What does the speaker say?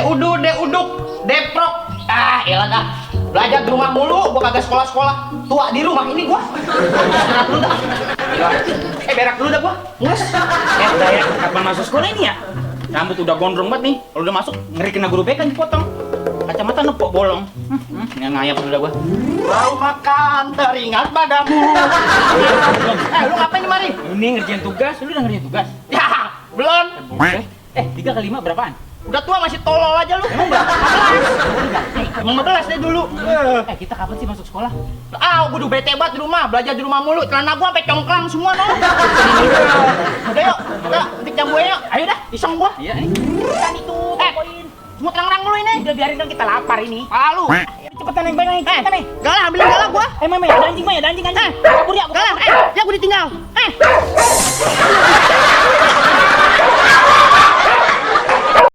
Uduk, deprok. Ah, elah dah. Belajar di rumah mulu, gua kagak sekolah-sekolah. Tua di rumah ini gua. Berak dulu dah. Berak dulu dah gua. Mules. Udah ya, kapan masuk sekolah ini ya? Rambut udah gondrong banget nih. Kalau udah masuk, ngeri kena guru BK dipotong. Kacamata nepok bolong. Nggak ngayap udah gua. Mau makan teringat padamu. Lu ngapain nih mari? Ini ngerjain tugas, lu udah ngerjain tugas? Ya, belum. 3 kali 5 berapaan? Udah tua masih tolol aja lu. Emang 15 deh dulu. Kita kapan sih masuk sekolah? Gua udah bete banget di rumah, belajar di rumah mulu. Celana gua sampai congklang semua no. Udah yuk, kita petik jambunya yuk. Ayo dah, Iseng gua. iya nih. Kan itu, poin. Semua terang-terang dulu ini. Udah biarin kan kita lapar ini. Lalu. Cepetan yang banyak cepetan nih. Galah, ambilin galah gua. Meme, ada anjing, ada anjing. Kabur ya, Galah, ya gua ditinggal.